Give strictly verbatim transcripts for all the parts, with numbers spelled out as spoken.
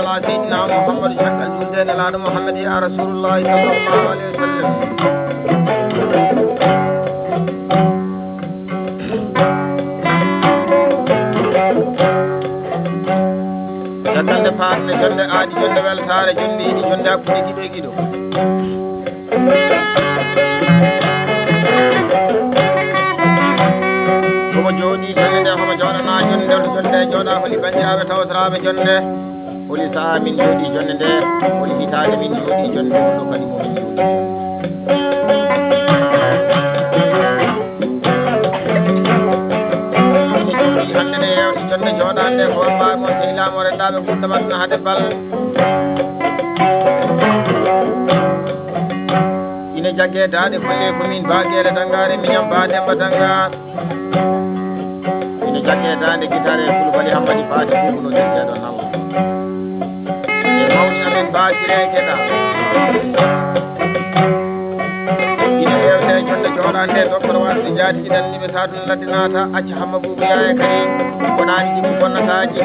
Seydina Muhammadu caggal julde e Nelaaɗo Muhammad ya Rasulullahi sallallahu alaihi wasallam. Caggal nde paatne jonde aadi jonde weltaare jonde yiɗi jonde hakkunde giɗo e giɗo. Homo jooɗi jonde nde, homo jooɗana jonde, jonde jooɗa holi banndiraaɓe tawtoraaɓe jonde. Holi sahaa min jooɗi jonde nde, holi hitaande min jooɗi jonde, hol ɗo kadi mo min jooɗi. Hannde nde yewti jonde jooɗaande ko wamma mo sehilaa mo renndaaɓe gurdam aduna hade bal. Ine jagge daande kolle ko min baageele danngaare miñam ba Demba Dannga. Ine jagge daande gitaare Kulubali Hammadi Faati Buubu no jagge ɗo nawa. E mawni amen baasire keɗa. Ine yewte jonde jooɗaande dokkoro waɗde jaati idan niɓe saadun ladde naata acca Hamma Buubu Yaaya kadi. Wonaani jikku bonnataaji.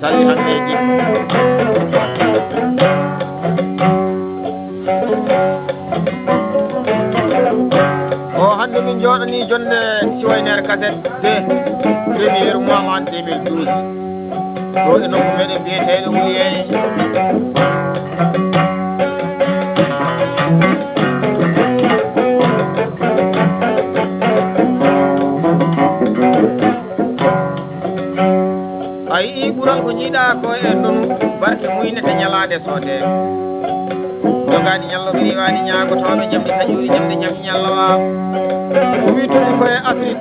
Salli hannde e jikku. O hannde min jooɗanii jonde Siwayneer Kaset deux, premier mois en deux mille douze. Ɗo e nokku meɗen biyeteeɗo Wuliyee. A yi'i ɓural ko jiiɗaa ko e ndonu, barke muynete ñalaande soodee. Jogaani ñallo ɓe riiwaani ñaagotooɓe jamɗe taƴuuri jamɗe jam ñallo waaw. O wittori ko e Afrik,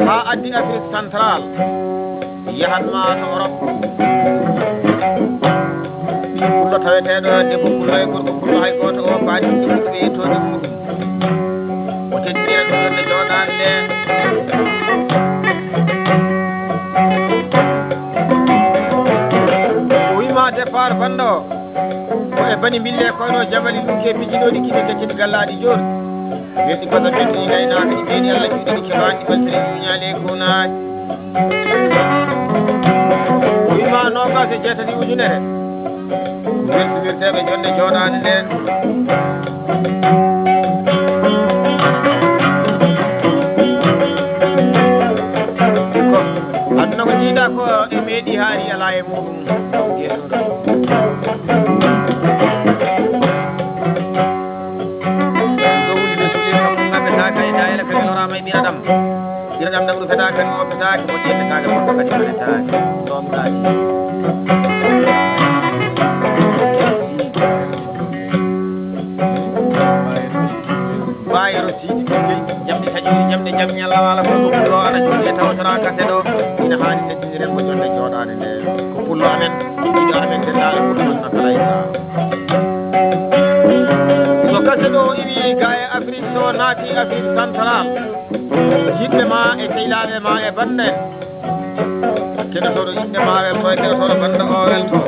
haa addi Afrik Central, yahat ma to Orop. Ɓii pullo taweteeɗo debbo pullo e gorko pullo hay gooto o paani ɗum ɓe yettoode muɗum. O teddinira ɗum wonde jooɗaande nde. O wiima départ banndo o. Ko e bani mbille koyno jamali ɗum ke pijinoɗi kine keccidi gallaaɗi jooni. Welɗi kono ɓe ɗi gaynaaka ɗi ɓeeɗi Allah juuɗe ɗi keɓaani ɗi ɓaltiri juuñaali e kuunaani. O wiima noogaas e jeetati ujunere. Weltinirteeɓe jonde jooɗaande nde. Ko aduna ko jiiɗa ko e meeɗi haari alaa e muɗum. Ɗo wuli ɓe suuli kam ɗum ngaddataaka e daayira kadi loraama e ɓiradam. Ɓiradam dawru fetaaka ni o fetaaki, moƴƴi e fetaaka, moƴƴo kadi fetaaki. Ɗoom gaati. Bayro Siidi Ɓinngel, jamɗe taƴiri, jamɗe jam ñalla waala ko ɗum ɗo ana jooɗi e tawtoraa kase ɗo. Ina haani teddiniren mo jonde jooɗaade nde. Ko pullo amen, ɗiɗo amen denndaangal pullo amen no kala ina. So kase ɗo iwi ga e Afrik, so naati Afrik Central, yimɓe ma e sehlaaɓe ma e bannde en. Keɗotooɗo yimɓe ma welto e keɗotooɗo bannde o welto.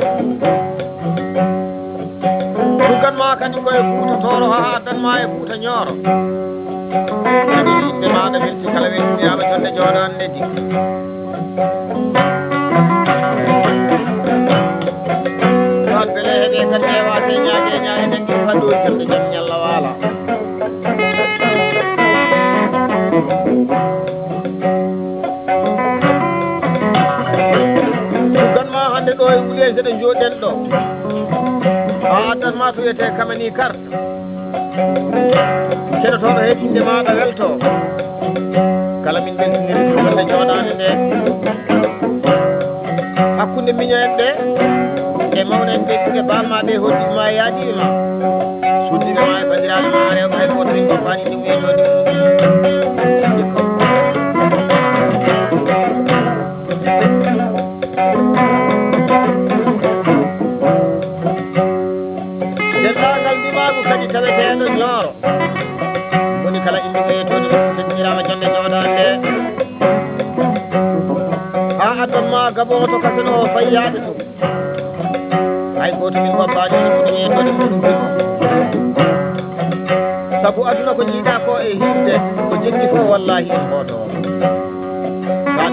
Tuggan ma kadi koye Fuuta Tooro haa addan ma e Fuuta Ñooro. Kadi yimɓe maaɗa welti kala weltiniyaama jonde jooɗaande ndi. Ɗoon bele heɓe kadi ewa señaade e ñaade nden ɗum faddo jonde jam ñalla waala. Tuggan ma hannde ɗo e Wuliyee seɗen jooɗen ɗo. A addan ma to wiyetee Kamani Kar. Keɗotooɗo heɗinde maaɗa welto. Kala min mbeltiniri ɗum wonde jooɗaande nde. Hakkunde miño en ɓe e mawna en ɓe e bamma ɓe hoddii ma e yaadiiɓe ma. Suddiiɓe ma e banndiraaɓe ma rewɓe hay gooto min ngoppaani ɗum e jooɗi. Denndaangal ndimaagu kadi taweteeɗo Ñooro. Woni kala innuɗo e toon ɗum teddiniraama jonnde jooɗaande. Haa addan ma gabooto kasen o fayyaade to. Hay gooto min wabbaani woni ko ɗum e toon ɗum ɗum. Sabu aduna ko jiiɗaa ko e hiirde, ko jenngi fof wallaahi en gooto.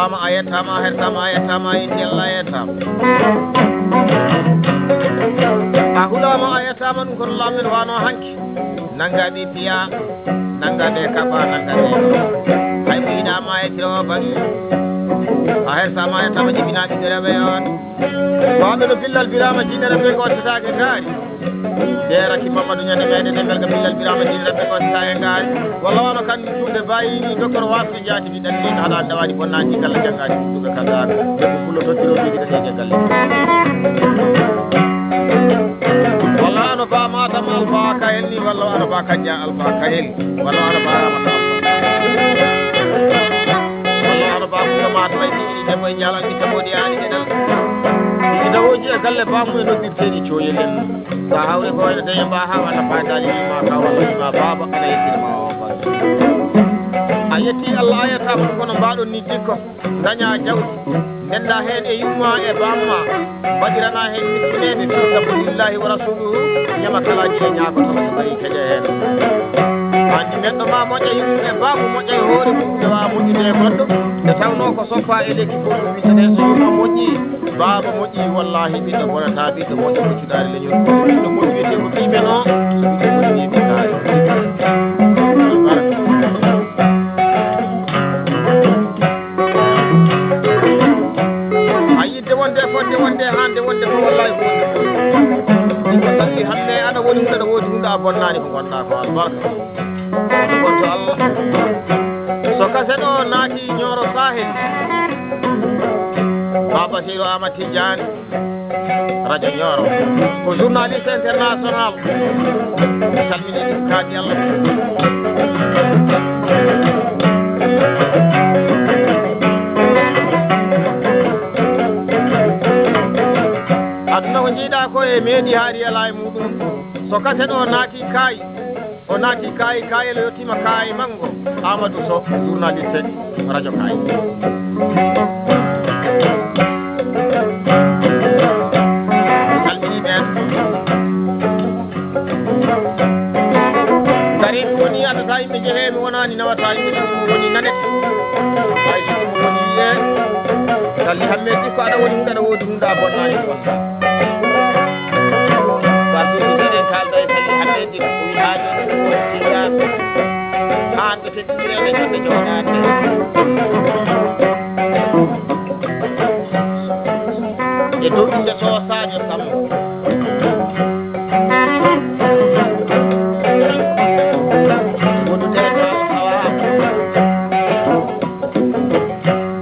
Ama a yettaama, a hertaama, a yettaama, a yetti Allah a yettaama. A hulaama, a yettaama, ɗum kono laamɗo wano hanki. Nanga ɓe piya, nanga ɓe kaɓa, nanga ɓe. Hay mo yiɗaama a yettiro o bangi. A hertaama, a yettaama, jibinaa ɓiɓɓe rewɓe on. Wamɓe no billal biraama jinere ɓe ko tetaake gaari. Deeraki Mamadou Ñande meɗen e belga billal biraama jinere ɓe ko tetaake gaari. Walla wano kan julde bayi ni docteur Wasu jaati bi dan ni haɗa ndawaɗi bonnaaji galla janngaɗi ɗuɓe kaɗaaka. Debbo pullo tokkiro jogi ɗateeje galle. Walla ano ba matam alfa kayel ni walla ano ba kanja alfa kayel walla ano ba ramata alfa. Walla ano ba muyo matam ay ɗiɗi debbo e jaalal ɗi tabo ɗi aani ɗi ɗan. Ɗi tabo ji e galle ba muyo noddirteeɗi coyel en. Sa hawri ko wayno daña mba ha walla faydaji ma ka walla ma baba ana yettiri ma o ba. A yetti Allah a yetta mo kono mbaɗon ni jikko daña jawdi ndenda hen e yumma e bamma mbaɗirana hen miskineɓe fi sabilillahi wa rasuluhu ñama kalaji e ñaago tama so bari keƴe hen. Andi neɗɗo ma moƴƴa yumma e bamma moƴƴa e hoore mum rewa moƴƴude e goɗɗo nde tawno ko soppa e lekki fof ɗum wittete so yumma moƴƴi. Baaba moƴƴi, wallahi, ɓiɗɗo bonata, ɓiɗɗo moƴƴo ko cuɗaari leñol. Ɓiɗɗo moƴƴi wiyetee ko ɓiy men o, so ɓiɗɗo moƴƴi wiyetee ko taari. Barka. A yidde wonde e fodde wonde e hande wonde fof, wallahi, ko wonde fof. Ɗum ko salli hande aɗa woni hunde, aɗa woodi hunde, a bonnaani ko ngonɗaa ko. Albarka. Wonde gonto Allah. So kaset o naati Ñooro Sahel, Baba Seydu Ahmad Tijjani, Radio Ñooro, ko journaliste international. Mi salmini ɗum kaadi Allah. Aduna ko jiiɗa ko e meeɗi haari ala e muɗum. So kaset o naati kaayi, o naati kaayi, kaayel o yettiima kaayi manngo. Amadou Sow, journaliste, radio Kaayi. Mi salmini ɓeen. Gari ko woni addata yimɓe jehe, mi wonaani nawata yimɓe, ɗum woni nanet. Ay, ɗum woni yiye. Salli Hammet, ko aɗa woni hunde, aɗa woodi hunde, a bonnaani ko wonta. Wato, mi dañi kaalda e salli hannde ndi ko wiyaani ko Tijaan. Aan ɓe teddindireede ñande jooɗaande. E dow innde Sowa Sadio Sammo. Wonu tee ko Awa.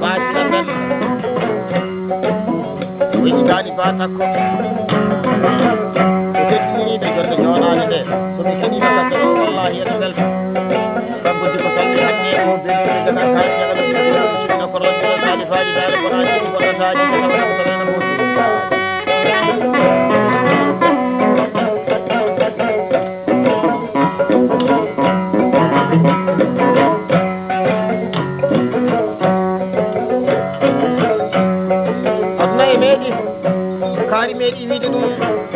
Baasina men. O yiɗi daani ba takko. O teddinii ɓe jonde jooɗaade nde. So ɓe keɗiima ka kadi, wallahi, ene welta. Kanko jikko salli hannde ko belɗi ɓe gada kaaji, ala ɓe suɓina ko rosino salifaaji, daade bonaaji, bonataaji, ko tan ko tan ene moƴƴi. Aduna e meeɗi, kaari meeɗi wiide ɗum,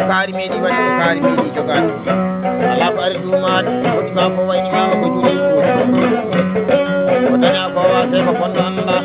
kaari meeɗi waɗi ko kaari meeɗi jogaade. Alaa ko ari duumaade, woɗɗi maa ko wayni maa ko juuɗe ɗum. Ko dañaa ko waasee ko bonno anndaa.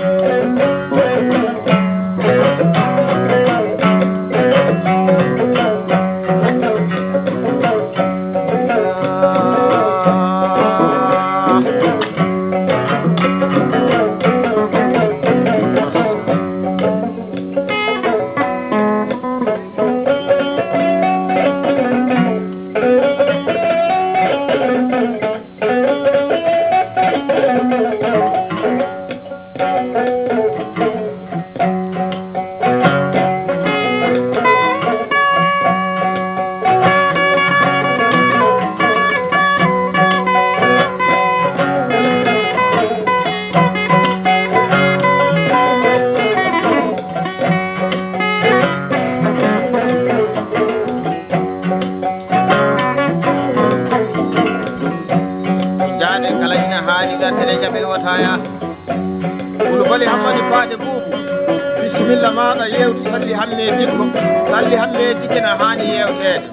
Jaade kala ina haali gartene jaɓel wotaya. Kulubali Hammadi Paate Buubu. Bisimilla maaɗa yewtu salli hamme dikko. Salli hamme dikko na haani yewteede.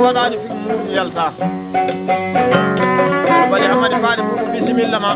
Waɗaani fi muɗum yalta. Bali Hamadi Faade Buubu, bisimilla ma.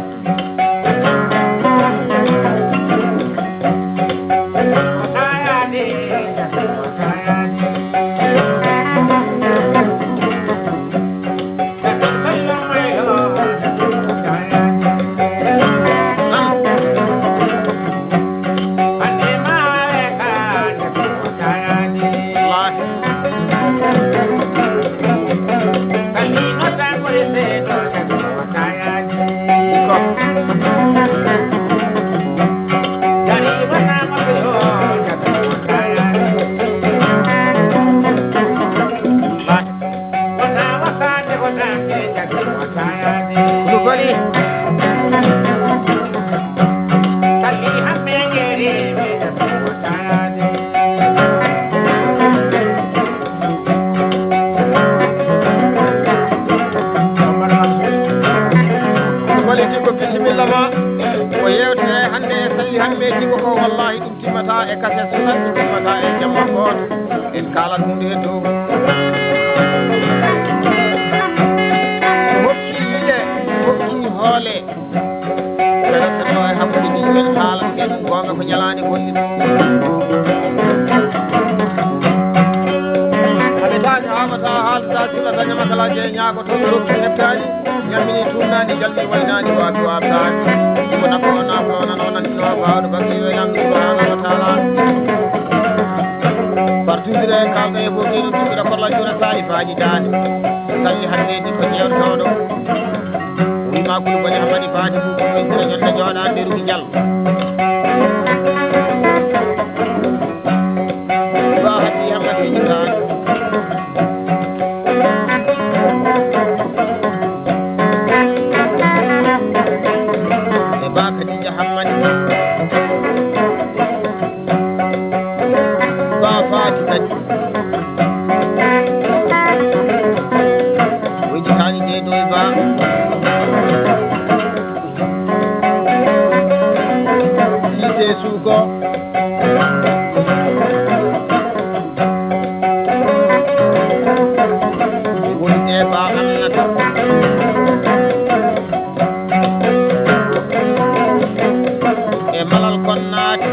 Koulibaly Dibbo, bisimilla ma. Ko yewtere hannde e salli hannde Dibbo ko, wallahi ɗum timmata e kaset so tan, ɗum timmata e jamma gooto. En kaalat huunde e dow. Hokki yiɗe, hokki hoole. Ɓe rokkataa e hakkunde ɗi, en haalata ɓe ɗum goonga ko ñalaande golli. Haɓetaani, haɓataa, haaltataa, silata, ñamakalaaji e ñaagotooɓe rokki heɓtaani, ñammini tuunnaani, jalbi waynaani, waabi waabtaani. Ko nafo o nafo o nano nannino baawɗo bakke yo e Laamɗo subhaanahu wa taala. Partude kaalɗo e ko geɗi tuɗɗo korla jura sali faaji daande. Salli hannde ɗi ko ƴeewtooɗo. Wima Koulibaly Hamadi Faati Buubu, min sira jonta jooɗaande Rugi Jallo. Ba Hadi Hamadi Faati. E Ba Khadija Hamadi. Ba Faati kadi. Wejitaani de doy ba. Yite suko. Wonde ba annata. E malal kon naati.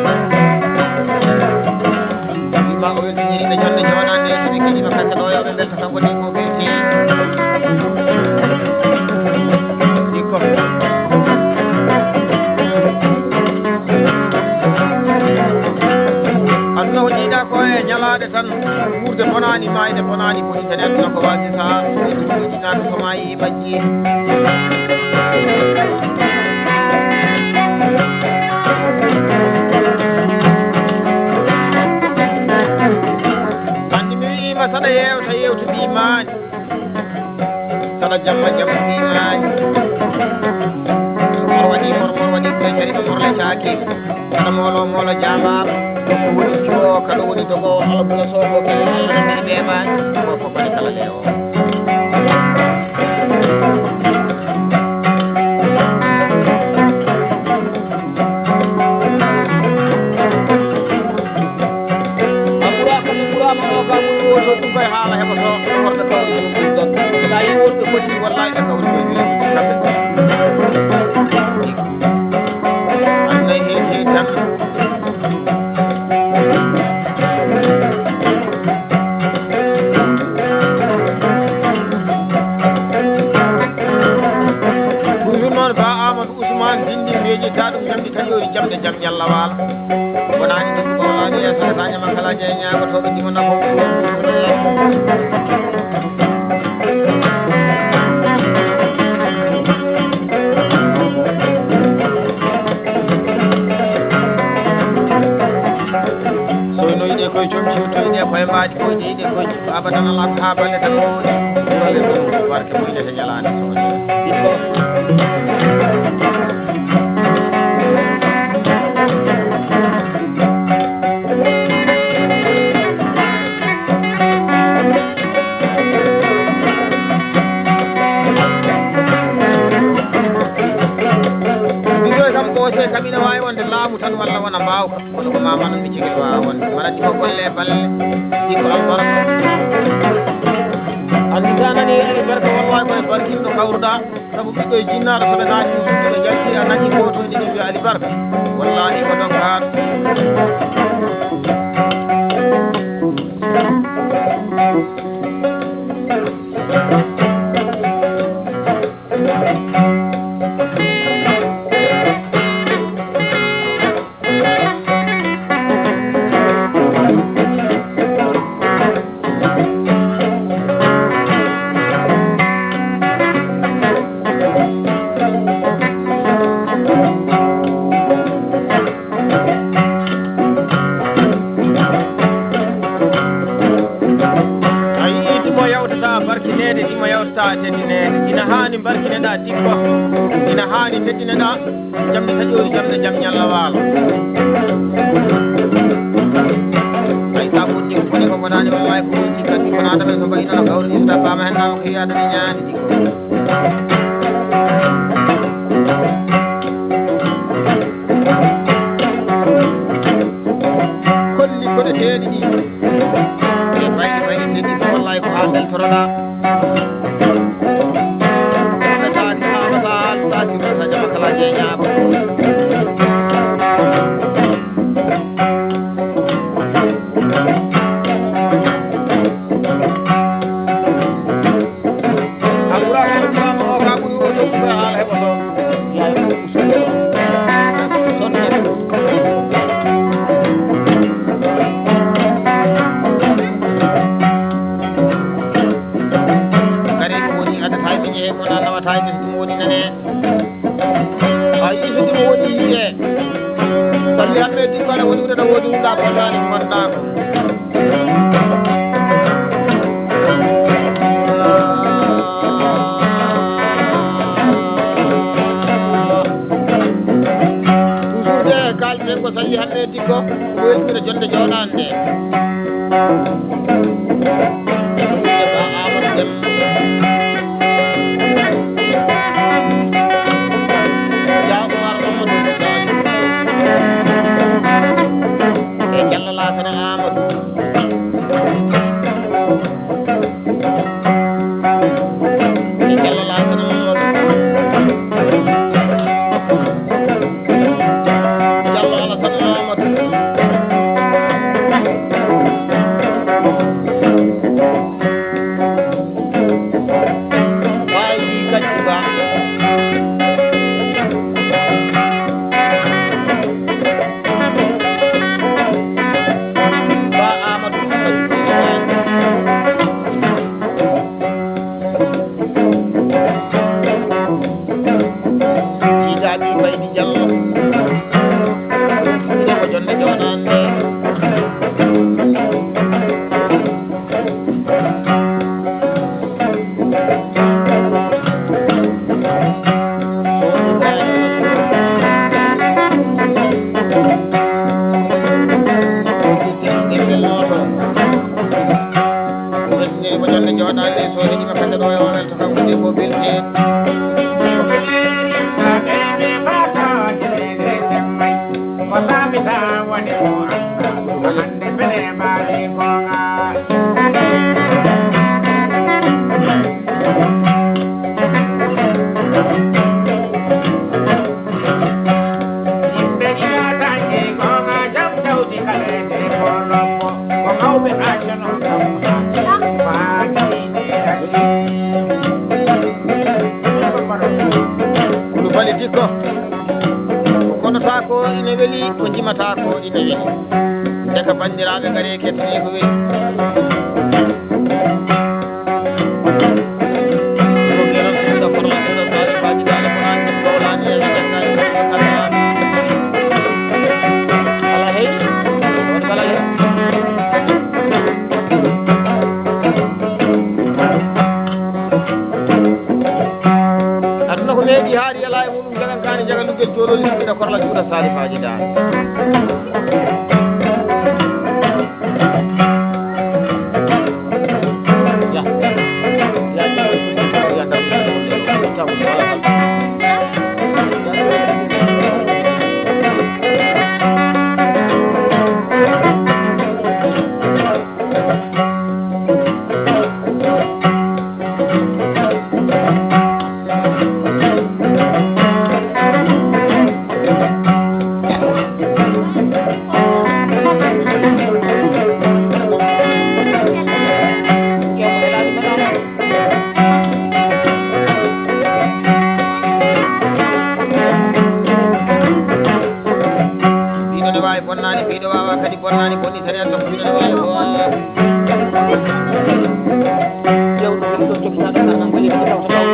Wima o weltiniri ɓe jonde jooɗaande e ɓe keɗima kasa ɗo yo ɓe mbelta kanko de ko ɓe kewi. Ɗi kon. Aduna ko jiiɗa ko e ñalaaɗe tan. Wuurde bonaani, maayde bonaani, ko internet no ko waasi saha. Ɗum ɗum ɗum ɗum ɗum ɗum ɗum ɗum ɗum. Anndi mi wi'ima saɗa yewta yewtu mbi maani. Saɗa jamma jamma mbi maani. So mor waɗi mor, mor waɗi ɓe kadi ɓe morletaaki. Saɗa moolo moolo jaambaaro. Ko woni jiwo kala woni dogo Allah bula sobo kala Allah na mbi ɓe maani. Ko fof kadi kala lewo. A ɓuraaka, mi ɓuraama, o kam woni woto ɗum koye haala heɓoto, worɓe kawri ɗum ɗon. Sa yi worɓe foti, wallahi ɓe kawri koye juuɗe mum kamɓe. Annay heen heen tan. Toujours noon, Ba Amadou Ousmane Dindi, weeji ka ɗum ñamɗi kañoori jamɗe jam ñalla waala. Wonaani ɗum ko waɗaani e sara saña ma kala jey ñaagotooɓe ɗimo nafo. Soynoyde koye comci, toyde koye mbaadi, koyde yiɗe koye. Abadan alaa ko haa balle tan o woni. Wuro ɓe ɗum barke muynete ñalaande soñde. Ɗum ɗo e kam ɓoose kam ina waawi wonde laamu tan walla wona mbaawka. Kono ko ma manan mi jogito a wonde manati ko golle e balle ɗi ko albarka. An sa nani Ali Barka, wallahi koye barkinɗo kawruɗa, sabu ɓiɗɗo e jinnaaɗo, so ɓe naati suudu ɓe jalti, a nani ko to ɗiɗi mbiya Ali Barka, wallahi ko donkaat. A yii ɗimo yawtata barkineede, ɗimo yawtata teddineede. Ina haani barkineɗaa dikko, ina haani teddineɗaa. Jamɗe taƴoori, jamɗe jam ñalla waalo. Ay, ka ɓurti ko foti ko fotaani, wallahi ko woni cikkanki kono Adama en so mbayi noon gawri ista bama hen nama ko yaada ɓe ñaani dikko. Kolli koɗe teeɗi ɗi. E bayɗi bayɗi ɗi ɗi wallahi ko haa beltoroɗaa. Taati haa wasa taati wasa jama kala jeeñaaba. Alquraan o wiyaama o ka ɓuri o ɗo ɓura haala heɓoto. Kadi ko woni adata e miñe ko na nawata e ɗum woni nane. A yii so ɗum woni yiye. Salli hamɓe dikkana woni wuro ɗo woni wula ko nani mbaɗɗa ko. Toujours de kalten ko salli hamɓe dikko ko weltira jonde jooɗande. E Jalla laatana Amadou. E Jalla laatana Amadou. Jalla Alassane Amadou. Baay Kaccu Ba. Ba Amadou Kaccu Ba. Jiidaɓe Baydi Jallo. Ine ko jonde jooɗande. Ko wettiniri mo jonde jooɗaade e soodi ɗi maɓɓe ɗo e o welto kanko debbo belteeɗo. Ko saami taa woni mo annda hannde bele maali goonga. Yimɓe ɗiɗa dañi goonga jam jawdi kaleede ko lombo. Ko mawɓe accuno kam faaki ɗiɗi. Kulu fali dikko. Ko konotaa ko ina weli, ko njimataa ko ina weli. Ndeka banndiraaɓe, ngaree kettinee ko weli. Ko geɗal suuɗa kono suuɗa taare faaji daande ko aan min bawlaani e janngaani ko kala. Ala hey, on kala hey. Aduna ko meeɗi haari yala e muɗum. Jagan kaani, jagan ɗum ɓe joɗoli ɗum ɓe korla juuɗa saalifaaji da. Ya. Ya. Ya. Bonnaani piiɗo waawaa kadi bonnaani bonni sariya tokkude no weeyo ko. Jewɗo ɗum ɗo jokki tan ɗum tan kadi ko taw taw.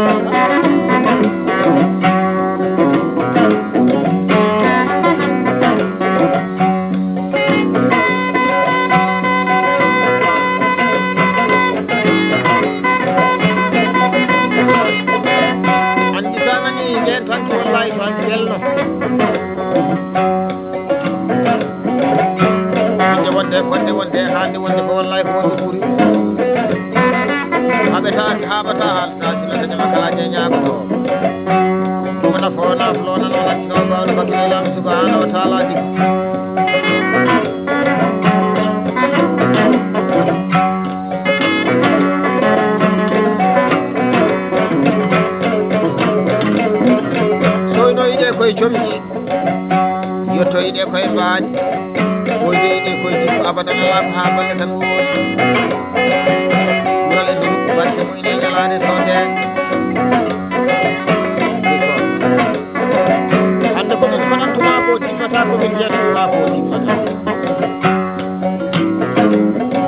Anndi so a nanii ndeen tan ko wallaahi ko a welno. Wonde wonde, wonde wonde, haalde wonde ko wallaahi ko wonde ɓuri. Haɓetaaki, haaɓataa, haaltaa, sila daña makalaaji e ñaagoto. Wona fo, na flo, na noon, na flo, bawɗo bakkiɗe Laaɗo Subhaanahu wa Taala tigi. Soynoyde koye comci. Yottoyde koye mbaaji, ɓoydoyde koye jikku abadan alaa ko haa golle tan woodi. Ɓural e ndu batte mum ine ñalaande soote. Hannde ko min fanantuma ko timmata, ko min jeeɗaɗuma ko timmata.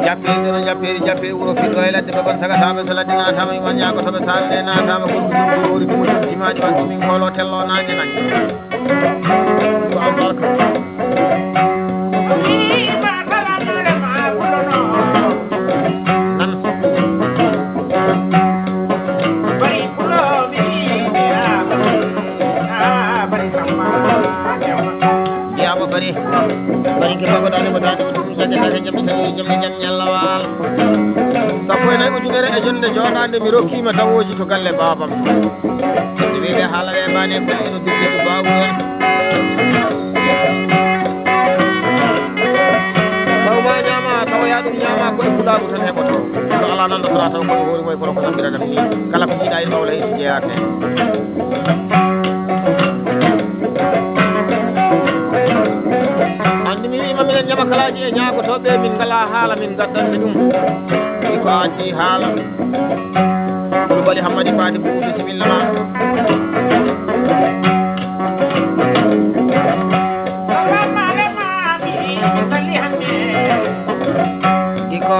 Jappiri ɗo, jappiri, jappiri wuro fiɗɗo e ladde, baban sagatama so ladde naatama, iman ñaagotoɓe saalde naatama, kurkutum kurori ɗum jimaaji ɓan ko min ngolo tello naange naange. Ko albarka. Nan. Jeyaama bari. Bari ke baba daane mo daane mo ɗum sake sake jam sake jam jam ñalla waal. Sappo e nayi ujunere e jonde jooɗaande mi rokkiima tawooji to galle baabam. Nde wiide haala weeɓaani e golle no duttude baabu en. Taw ma ñaama, taw ya ɗum ñaama ko e pulaagu tan heɓoto. Kono alaa nan ɗo tawa taw ko e hoore moy kono ko nanndiranam ni. Kala ko jiiɗa e ɗowle e jeyaaka en. Anndi mi wiima minen ñamakalaaji e ñaagotooɓe, min ngalaa haala, min ngaddanɓe ɗum. Wi ko addi haala. Kulubali Hammadi Faade Buubu, bisimilla ma. Diko.